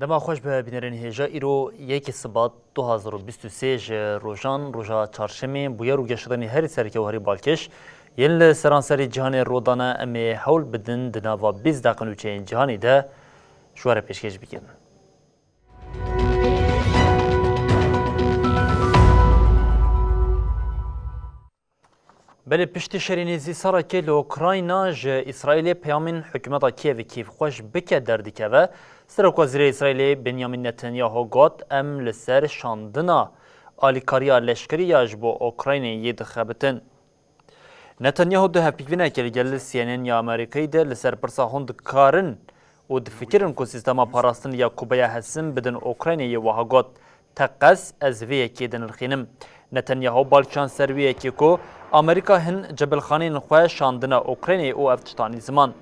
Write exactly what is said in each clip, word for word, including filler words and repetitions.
Dema xweş be bînerên hêja, îro yekê Sibat du hazar û bîst û sê ji rojan, roja çarşemê, bûyer û geşedanî herî sereke û herî balkêş yên li seranserê cîhanê rû dane, em ê hewl bidin di nava bîst deqe nûçeyên cîhanê de ji we re pêşkêş bikin. Belê piştî şerê nêzî sarekê li Ukrayna ji Îsraîlê peyamên hikûmeta Kîevê kêfxweş bike derdikeve, Serokwezîrê Îsraîlê Benyamin Netanyahu got, em li ser şandina alîkariya leşkerî ya ji bo Ukraynayê dixebitin. Netanyahu di hevpeyvînekê li gel C N N ya Amerîkayê de li ser pirsa hûn dikarin û difikirin ku sîstema parastinê ya Kubeya hesin bidin Ukraynayê wiha got, Teqez ez vê yekê dinirxînim. Netanyahu balkişand ser wê yekê ku Amerîka hin cebilxaneyên xwe şandine Ukraynayê û ev tiştanî ziman.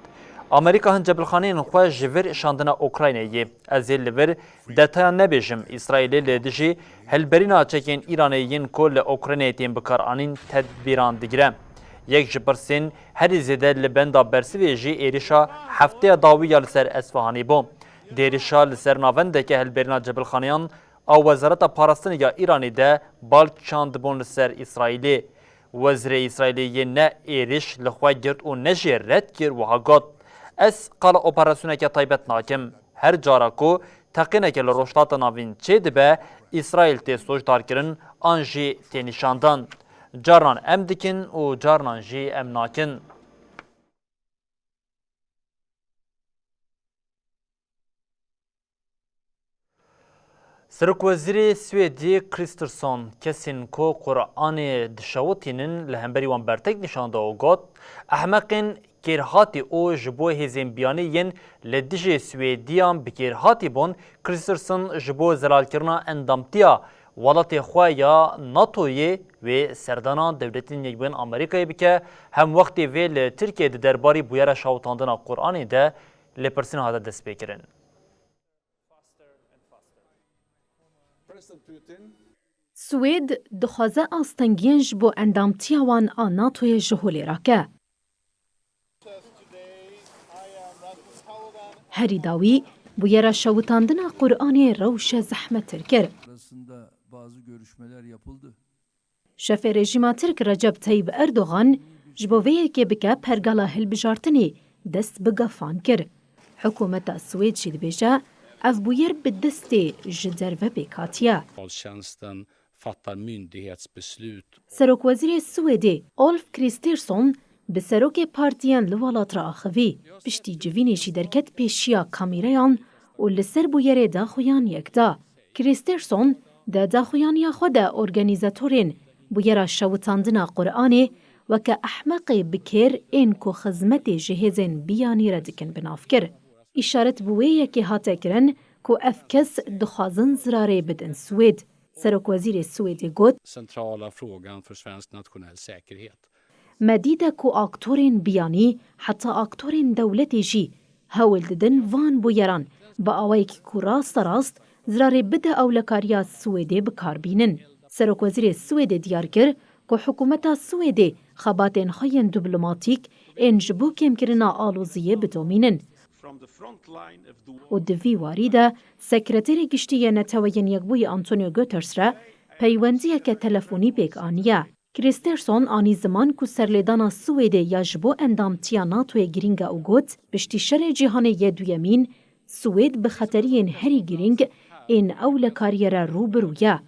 Amerîka hin cebilxaneyên xwe ji vir şandine Ukraynayê. Ez ê li vir detayan nebêjim. Îsraîlê li dijî hilberîna çekên Îranê yên ku li Ukraynayê tên bikaranîn tedbîran digire. Yek ji pirsên herî zêde li benda bersivê jî êrişa hefteya dawî ya li ser Esfahanê bû. Di êrişa li ser navendeke hilberîna cebilxaneyan a Wezareta Parastinê ya Îranê de bal kişandibûn li ser Îsraîlê. Wezîrê Îsraîlê yê ne êriş li xwe girt û ne jê red kir wiha got, Ez qala operasyoneke taybet nakim. Her cara ku teqîneke li Rojhilata Navîn çêdibe, Îsraîl tê sûcdarkirin an jî tê nîşandan. Carinan em dikin û carinan jî em nakin. Serokwezîrê Swêdî Kristersson kesên ku Quranê dişewitînin li hemberî wan bertek nîşan da û got, Ehmeqên kêrhatî û ji bo hêzên biyanî yên li dijî Swêdiyan bi kêrhatî bûn, Kristersson ji bo zelalkirina endamtiya welatê xwe ya NATOyê wê serdana Dewletên Yekbûyên Amerîkayê bike, hemwextê vê li Tirkiyeyê di derbarî bûyera şewitandina Quranê de lêpirsîn hate destpêkirin. Swêd dixwaze astengiyên ji bo endamtiya wan a NATOyê ji holê rake. Herî dawî, bûyera şewitandina Quranê rewşe zehmettir kir. Şefê rejîma Tirk Recep Tayyip Erdogan ji bo vê yekê bike pergala hilbijartinê dest bi gefan kir. Hikûmeta Swêd jî dibêje, ev bûyer bi destê ji derve pêk hatiye. Serokwezîrê Swêdê Ulf Kristersson bi serokê partiyên li welat re axivî. Piştî civînê jî derket pêşiya kamîreyan û li ser bûyerê daxuyan yek da. Kristersson di daxuyaniya xwe de organîzatorên bûyera şewitandina Quranê weke ehmeqê bi kêr ên ku xizmetê ji hêzên biyanî re dikin bi nav kir. Îşaret bi wê yekê hate kirin ku ev kes dixwazin zirarê bidin Swêd. Serokwezîrê Swêdê got, Centrala frågan för svensk nationell säkerhet. Me dîte ku aktorên biyanî, heta aktorên dewletê jî hewl didin van bûyeran bi awayekî ku rasterast zirarê bide ewlekariya Swêdê bi kar bînin. Serokwezîrê Swêdê diyar kir ku hikûmeta Swêdê xebatên xwe yên diplomatîk ên ji bo kêmkirina aloziyê bidomînin. Û di vî warî de Sekreterê Giştî yê Neteweyên Yekbûyî Antonio Guterres re peywendiyeke telefonî pêk aniye. Kristersson anî ziman ku serlêdana Swêdê ya ji bo endamtiya NATOyê girîng e û got, Piştî Şerê Cîhanê yê Duyemîn, Swêd bi xeteriyên herî girîng ên ewlekariyê re rû bi rû ye.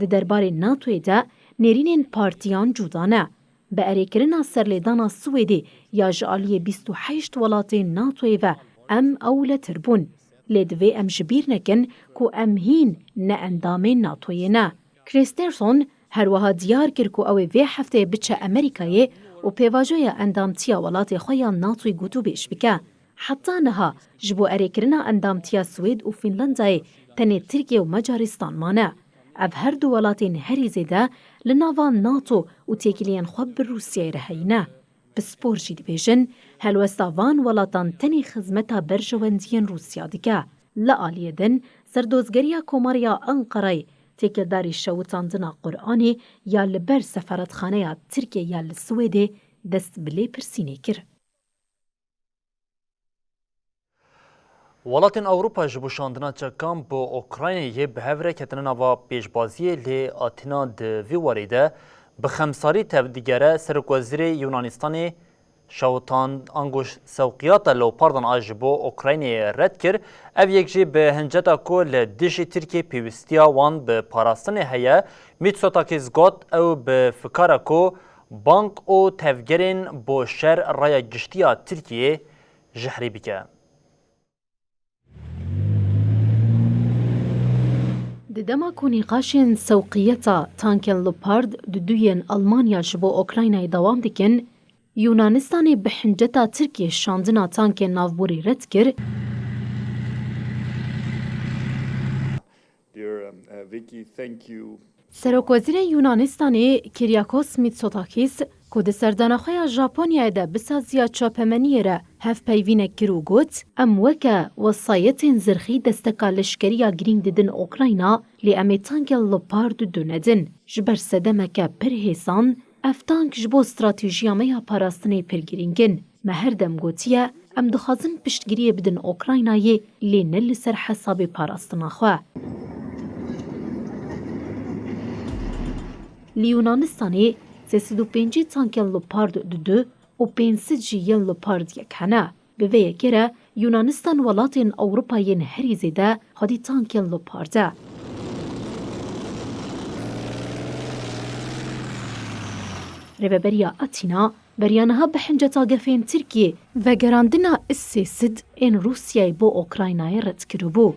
Di derbarê NATOyê de nêrînên partiyan cuda ne. Bi erêkirina serlêdana Swêdê ya ji aliyê bîst û heşt welatên NATOyê ve em ewletir bûn. Lê divê em ji bîr nekin ku em hîn ne endamên NATOyê ne. Kristersson her wiha diyar kir ku ew ê vê hefteyê biçe Amerîkayê û pêvajoya endamtiya welatê xwe ya NATOyê gotûbêj bike. Heta niha ji bo erêkirina endamtiya Swêd û Fînlandayê tenê Tirkiye û Macaristan mane. Ev her du welatên herî zêde li nava NATO û têkiliyên xwe bi Rûsyayê re heyî ne. Pispor jî dibêjin, helwesta van welatan tenê xizmeta berjewendiyên Rûsya dike. Li aliyê din, serdozgeriya Komariya Enqerayê têkildarî şewitandina Quranê ya li ber sefaretxaneya Tirkiyê ya li Swêdê dest bi lêpirsînê kir. Welatên Ewropa ji bo şandina çekan bi Ukraynayê bi hev re ketine nava pêşbaziyê, lê Atîna di vî warê de bi xemsarî tevdigere. Serokwezîrê Yunanistanê şewtan ango sewqiyata Leopardan a ji bo Ukraynayê red kir. Ev yek jî bi hinceta ku li dijî Tirkiyê pêwîstiya wan bi parastinê heye. Mitsotakis got, ew bi fikara ku bank û tevgerên bo şer raya giştî ya Tirkiyê jehrî bike. Di dema ku nîqaşên sewqiyeta tankên Leopard du du yên Almanya ji bo Ukraynayê dewam dikin, Yunanistanê bi hinceta Tirkiyê şandina tankên navborî red kir. Dear, um, uh, Vicky, thank you. Serokwezîrê Yunanistanê Kyriakos Mitsotakis, ku di serdana xwe ya Japonyayê de bi saziya çapemeniyê re hevpeyvînek kir û got, em weke wesayetên zirxî desteka leşkerî ya girîng didin Ukrayna, lê em ê tankên Leopard du nedin. Ji ber sedemeke pir hêsan, ev tank ji bo stratejiya me ya parastinê pir girîng in. Me her dem gotiye, em dixwazin piştgiriyê bidin Ukraynayê, lê ne li ser hesabê parastina xwe. Li Yunanistanê sê sed û pêncî tankên Leopard du du û pênc sed jî yên Leopard yek hene. Bi vê yekê re Yunanistan welatên Ewropa yên herî zêde xwedî tankên Leopard e. Rêveberiya Atîna beriya niha bi hinceta gefên Tirkiyê vegerandina S sê sed ên Rûsyayê bo Ukraynayê red kiribû.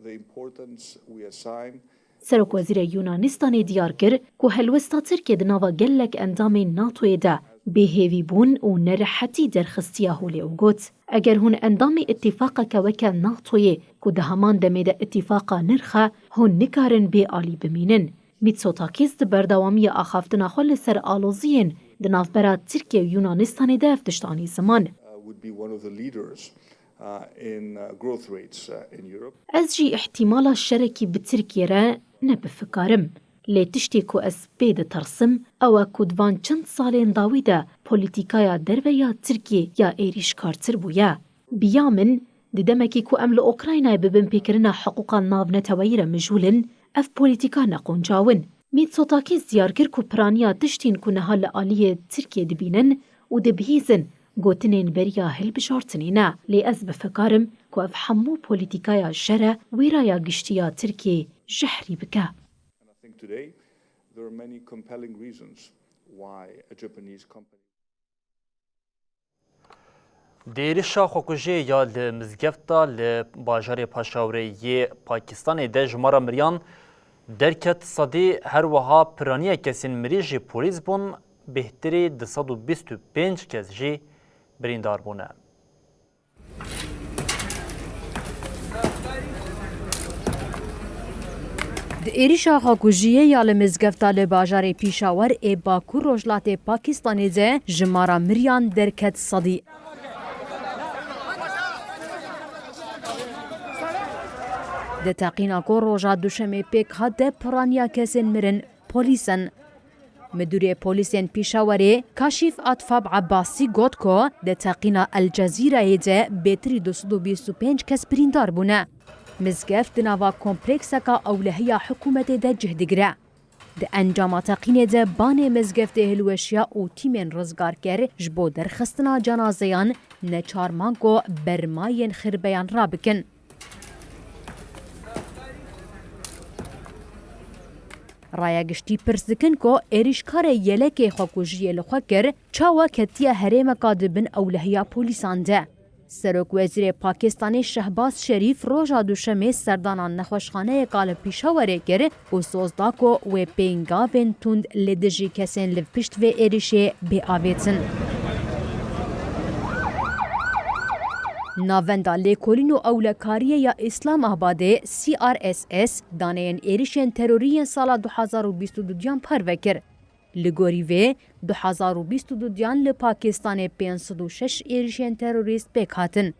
The importance we assign Serokwezîrê Yunanistanê diyar kir ku helwesta Tirkiyê di nava gelek endamên NATOyê de bêhêvîbûn û nerehetî derxistiye holê û got, eger hûn endamê îtîfaqeke weke NATOyê ku di heman demê de îtîfaqa nirx e, hûn nikarin bê alî bimînin. Mitsotakis di berdewamiya axaftina xwe li ser aloziyên di navbera Tirkiye û Yunanistanê de ev tişt anî ziman. Uh, would be one of the leaders, uh, in, uh, growth rates, uh, in Europe. Ez jî îhtîmala şerekî bi Tirkiye re ne bi fikar im. Lê tiştê ku ez pê ditirsim, ew e ku di van çend salên dawî de polîtîkaya derve ya Tirkiyê ya êrîşkartir bûye. Bi ya min, di demekî ku em li Ukraynayê bi binpêkirina hiqûqa navneteweyî re mijûl in, ev polîtîka ne quncaw in. Mitsotakis diyar kir ku piraniya tiştên ku niha li aliyê Tirkiyê dibînin û dibihîzin, gotinên beriya hilbijartinê ne. Lê ez bi fikar im ku ev hemû polîtîkaya şer e wê raya giştî ya Tirkiyê jehrî bike. And I think today there are many compelling reasons why a Japanese company Di êrişa xwekujiyê ya li mizgefta li bajarê Paşawirê yê Pakistanê de jimara miriyan derket sedî, her wiha piraniya kesên mirî jî polîs bûn, bêhtirî du sed û bîst û pênc kes jî birîndar bûne. Di êrişa xwekujiyê ya li mizgefta li bajarê Pîşawer ê Bakur Rojhilatê Pakistanê de jimara miriyan derket sedî. Di teqîna ku roja Duşemê pêk hat de piraniya kesên mirin polîs in. Midûrê polîsên Pîşawerê Kaşîf Atfab Ebbasî got ku di teqîna El Cezîreyê de bêtirî du sed û bîst û pênc kes birîndar bûne. Mizgeft di nava komplekseka ewlehiya hikûmetê de cih digire. Di encama teqînê de banê mizgeftê hilweşiya û tîmên rizgarker ji bo derxistina cenazeyan neçar man ku bermayên xirbeyan rabikin. Raya giştî pirs dikin ku êrîşkarê yelekê xwekujiyê li xwe kir, çawa ketiye herêmeka di bin ewlehiya polîsan de. Serokwezîrê Pakistanê Şehbaz Şerîf roja Duşemê serdana nexweşxaneyeka li Pîşawerê kir û soz da ku wê pêngavên tund li dijî kesên li pişt vê êrişê bê avêtin. Navenda Lêkolîn û Ewlekariyê ya Îslamabadê, C R S S, daneyên êrişên terorî yên sala du hazar û bîst û duyan parve kir. Li gorî vê, du hazar û bîst û duyan li Pakistanê pênc sed û şeş êrişên terorîst pêk hatin.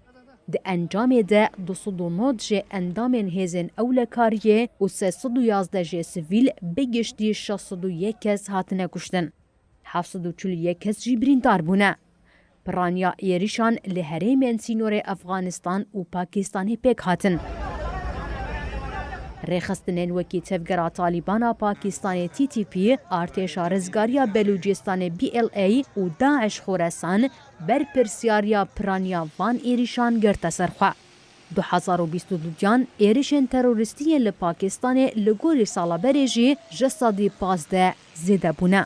Di encamê de du sed û nod jê endamên hêzên ewlekariyê û sê sed û yazdeh jê sivîl, bi giştî şeş sed û yek kes hatine kuştin. Heft sed û çil û yek kes jî birîndar bûne. Piraniya êrişan li herêmên sînorê Efxanistan û Pakistanê pêk hatin. Rêxistinên wekî Tevgera Talîban a Pakistanê, T T P, Artêşa Rizgariya Belûcistanê, B L A, û DAIŞ Xoresan berpirsiyariya piraniya van êrişan girte ser xwe. Du hazar û bîst û duyan êrişên terorîstî yên li Pakistanê li gorî sala berê jî ji sedî pazdeh zêde bûne.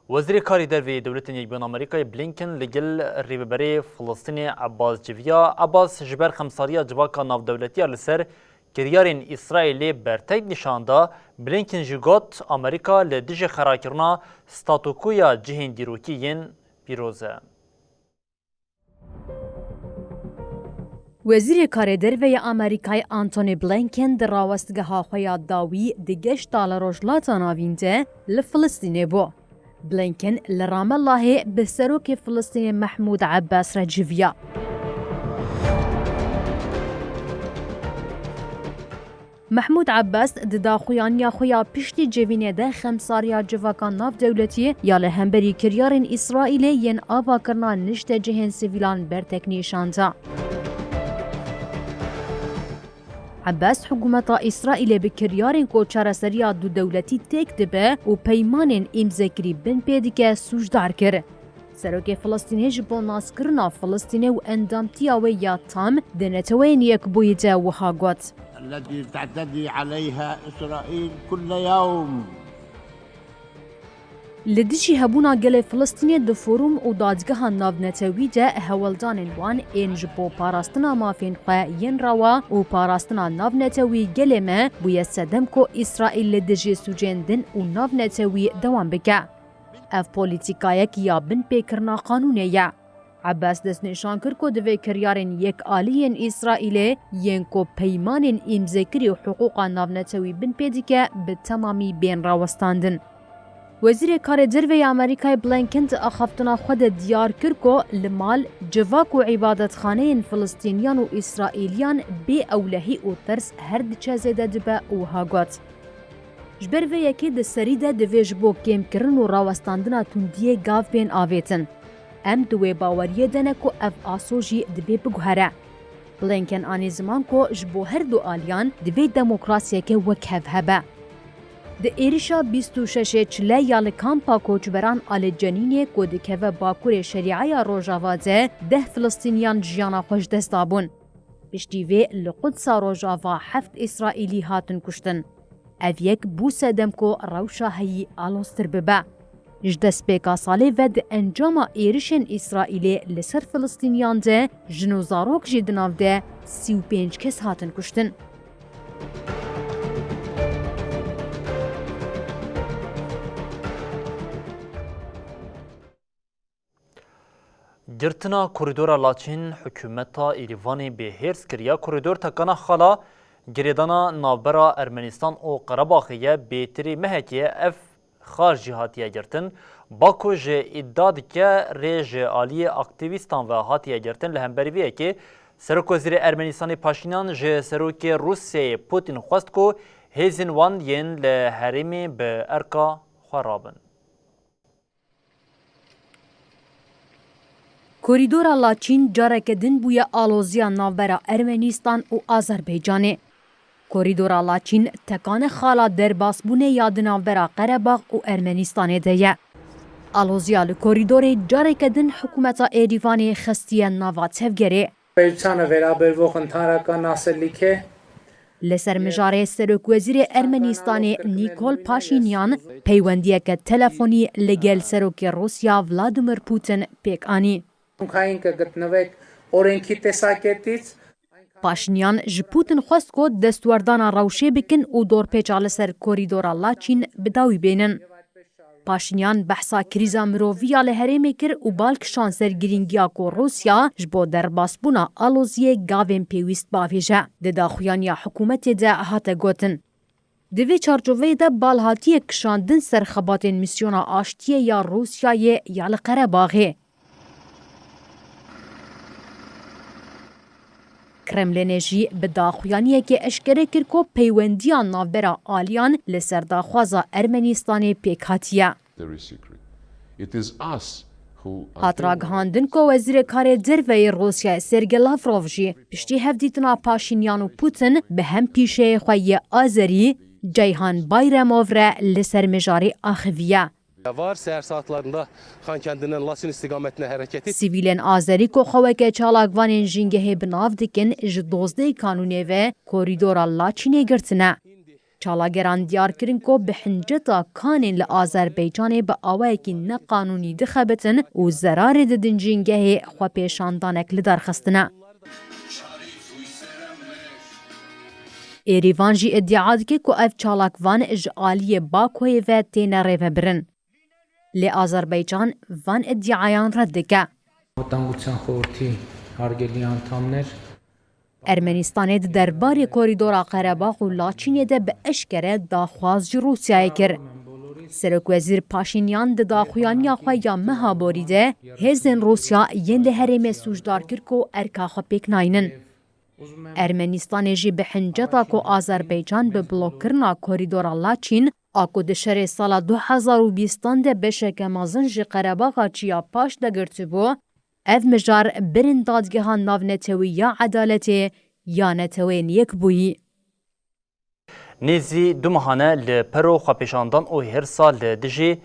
Wezîrê Karê Derve yê Dewletên Yekbûyî Amerîkayê Blinken li gel Rêveberê Filistînê Abbas civiya. Abbas ji ber xemsariya civaka navdewletî ya li ser kiryarên Îsraîlê bertek nîşan da. Blinken jî got, Amerîka li dijî xerakirina statukoya cihên dîrokî yên pîroz e. Wezîrê Karê Derve ya Amerîkayê Antony Blinken di rawestgeha xwe ya dawî di geşta li Rojhilata Navîn de li Filistînê bû. Blinken li Ramellahê bi serokê Filistînê Mehmûd Ebbas re civiya. Mehmûd Ebbas di daxuyaniya xwe ya piştî civînê de xemsariya civaka navdewletî ya li hemberî kiryarên Îsraîlê yên avakirina niştecihên sivîlan bertek nîşan da. Ebbas hikûmeta Îsraîlê bi kiryarên ku çareseriya dudewletî têk dibe û peymanên îmzekirî bin pê dike sûcdar kir. Serokê Filistînê ji bo naskirina Filistînê û endamtiya wê ya tam di Neteweyên Yekbûyî de wiha got. التي تعتدي عليها إسرائيل كل يوم. Li dijî hebûna gelê Filistînê di forum û dadgeha navnetewî de hewldanên wan ên ji bo parastina mafên xwe yên rewa û parastina navnetewî gelê me bûye sedem ku Îsraîl li dijî sûcên din û navnetewî dewam bike. Ev polîtîkayek ya binpêkirina qanûnê ye. Ebbas destnîşan kir ku divê kiryarên yekalî yên Îsraîlê yên ku peymanên îmzekirî û hiqûqa navnetewî binpê dike, bi temamî bên rawestandin. Wezîrê Karê Derve yê Amerîkayê Blinken di axaftina xwe de diyar kir ku li mal, civak û îbadetxaneyên Filistîniyan û Îsraîliyan bê ewlehî û tirs her diçe zêde dibe û wiha got, Ji ber vê yekê di serî de divê ji bo kêmkirin û rawestandina tundiyê gav bên avêtin. Em di wê baweriyê de ne ku ev aso jî divê biguhere. Blinken anî ziman ku ji bo her du aliyan divê demokrasiyeke wekhev hebe. Di êrişa bîst û şeş ê Çile ya li kampa koçberan a li Cenînê ku dikeve bakurê Şerîeya Rojava de deh Filistîniyan jiyana xwe ji dest dabûn. Piştî vê li Qudsa Rojava heft Îsraîlî hatin kuştin. Ev yek bû sedem ku rewşa heyî aloztir bibe. Ji destpêka salê ve di encama êrişên Îsraîlê li ser Filistîniyan de jin û zarok jî di nav de sî û pênc kes hatin kuştin. Girtina korîdora Laçîn hikûmeta Êrîvanê bêhêrs kiriye. Korîdor tekana xala girêdana navbera Ermenistan û Qerebaxê ye. Bêtirî mehekê ye ev xal jî hatiye girtin. Baku jî îdia dike rê ji aliyê aktîvîstan ve hatiye girtin. Li hemberî vê yekê Serokwezîrê Ermenistanê Paşînyan ji Serokê Rûsyayê Putin xwest ku hêzên wan yên li herêmê bi erka xwe rabin. Korîdora Laçîn careke din bûye aloziya navbera Ermenistan û Azerbaycanê. Korîdora Laçîn tekane xala derbasbûnê ya di navbera Qerebax û Ermenistanê de ye. Aloziya li korîdorê careke din hikûmeta Êrîvanê xestiye nava tevgerê. Peyvçana vera bervoxin taraka naselîke Li ser mijarê Serokwezîrê Ermenîstanê Nîkol Paşînyan peywendiyeke telefonî li gel Serokê Rûsya Vladimir Putin pêk anî. Ukraynka gitnivek orênkî tesaketît. Paşinyan ji Putin xwest ku destwerdana rewşê bikin û dorpêça li ser korîdora Laçîn bi dawî bênin. Paşinyan behsa krîza mirovî ya li herêmê kir û bal kişand ser girîngiya ku Rûsya ji bo derbasbûna aloziyê gavên pêwîst bavêje. Di daxuyaniya hikûmetê de hate gotin. Di vê çarçoveyê de bal hatiye kişandin ser xebatên mîsyona aştiyê ya Rûsyayê ya li Qerebaxê. Kremlînê jî bi daxuyaniyekê eşkere kir ku peywendiya navbera aliyan li ser daxwaza Ermenîstanê pêk hatiye. Very secret. It is us who Hat ragihandin ku Wezîrê Karê Derve yê Rûsyayê Sergey Lavrov jî piştî hevdîtina Paşinyan û Putin bi hempîşeyê xwe yê Azerî Ceyhan Bayremov re li ser mijarê axiviye. Var seher saatlerinde Hankendi'nin Laçin istikametine hareketi. Sivîlên Azerî ku xwe weke çalakvanên jîngehê bi nav dikin, ji dozdeh Kanûnê ve korîdora Laçînê girtine. Çalageran diyar kirin ku bi hinceta kanên li Azerbaycanê bi awayekî neqanûnî dixebitin û zerarê didin jîngehê xwepêşandanek li dar xistine. Êrîvan jî îdia dike ku ev çalakvan ji aliyê Bakoyê ve têne rêvebirin. Lê Azerbaycan van îdiayan red dike. Anlaşılmışan xortî hargeliyan tamner. Ermenistanê di derbarê korîdora Qerebax û Laçînê de bi eşkere daxwaz ji Rûsyayê kir. Serokwezîr Paşînyan di daxuyaniya xwe ya meha borî de hêzên Rûsya yên li herêmê sûcdar kir ku erka xwe pêk naynin. Ermenistanê jî bi hinceta ku Azerbaycan bi blokkirina korîdora Laçîn a ku di şerê sala du hezar û bîstan de beşeke mezin ji Qerebaxa Çiya Paş de girtibû, ev mijar birin Dadgeha Navnetewî ya Edaletê ya Neteweyên Yekbûyî. Nêzî du mehane li Pero xwepêşandan û hêrsa li dijî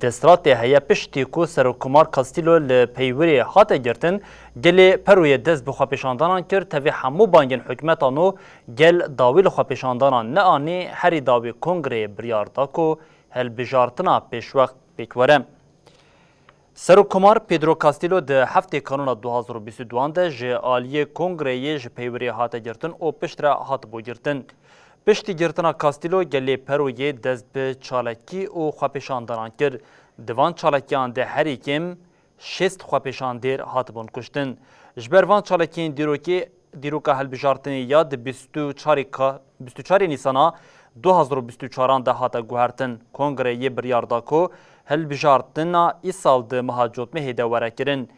desthilatê heye. Piştî ku Serokkomar Castillo li peywirê hate girtin, gelê Peroyê dest bi xwepêşandanan kir, tevî hemû bangên hikûmeta nû gel dawî li xwepêşandanan neanî, herî dawî kongreyê biryar da ku hilbijartina pêşwext pêk were. Serokkomar Pedro Castillo di heftê Kanûna du hazar û bîst û duan de ji aliyê kongreyê ji peywirê hate girtin û piştre hatibû girtin. Piştî girtina Castillo gelê Peroyê dest bi çalakî û xwepêşandanan kir. Di van çalakiyan de herî kêm şêst xwepêşandêr hatibûn kuştin. Ji ber van çalakiyên dîrokê, dîroka hilbijartinê ya di bîst û çarê ka-, bîst û çarê Nîsana du hazar û bîst û çaran de hate guhertin. Kongreyê biryar da ku hilbijartina îsal di meha Cotmehê de were kirin.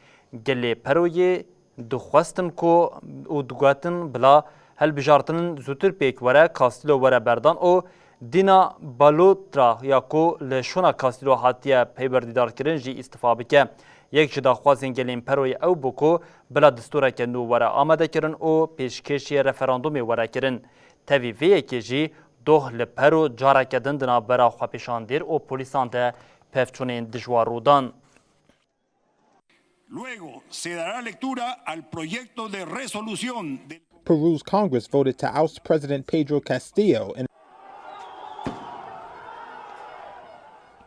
Gelê Peroyê dixwestin ku û digotin bila hilbijartin zûtir pêk were, Castillo were berdan û Dina Balotra ya ku li şûna Castillo hatiye peywerdîdarkirin jî îstifa bike. Yek ji daxwazên gelên Peroyê ew bû ku bila distûreke nû were amadekirin û pêşkêşî referandumê were kirin. Tevî vê yekê jî doh li Pero careke din di navbera xwepêşandêr û polîsan de pevçûnên dijwar rû dan. Luego se dará lectura al proyecto de resolución del Peru's Congress voted to oust President Pedro Castillo in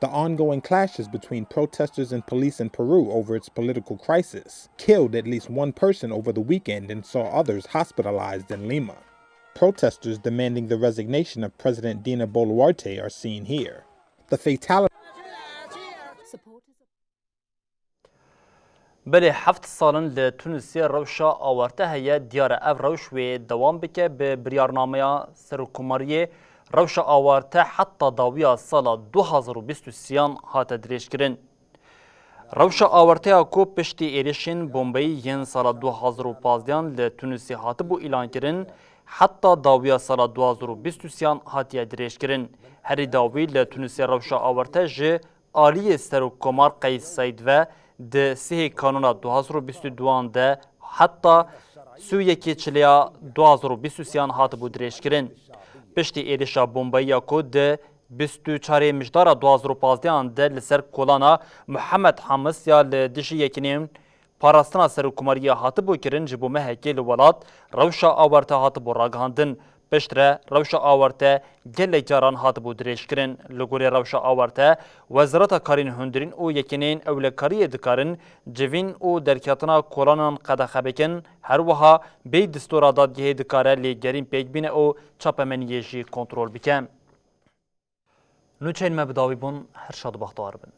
The ongoing clashes between protesters and police in Peru over its political crisis killed at least one person over the weekend and saw others hospitalized in Lima. Protesters demanding the resignation of President Dina Boluarte are seen here. The fatality Belê heft sal in li Tunisê rewşa awarte heye, diyar e ev rewş wê dewam bike. Bi biryarnameya Serokkomariyê rewşa awarte heta dawiya sala du hazar û bîst û sêyan hate dirêjkirin. Rewşa awerteya ku piştî êrişên bombeyî yên sala du hazar û pazdehan li Tunisê hatibû îlankirin, heta dawiya sala du hazar û bîst û sêyan hatiye dirêjkirin. Herî dawî li Tunisê rewşa awerte ji aliyê Serokkomar Qeys Seîd ve di sihê Kanûna du hazar û bîst û duan de heta sî û yekê Çileya du hazar û bîst û sêyan hatibû dirêjkirin. Piştî êrişa bombeyiya ku di bîst û çarê Mijdara du hazar û pazdehan de li ser kolana Muhammed Hamis ya li dijî Yekîneyên Parastina Serokkomariyê hatibû kirin, ji bo mehekê li welat rewşa awarte hatibû ragihandin. Piştre rewşa awarte gelek caran hatibû dirêjkirin. Li gorî rewşa awarte, Wezareta Karên Hundirîn û Yekîneyên Ewlekariyê dikarin civîn û derketina kolanan qedexe bikin, her wiha bêyî distora dadgehê dikare lêgerîn pêk bîne û çapemeniyê jî kontrol bike. Nûçeyên me bi dawî bûn, her şad û bextewar bin.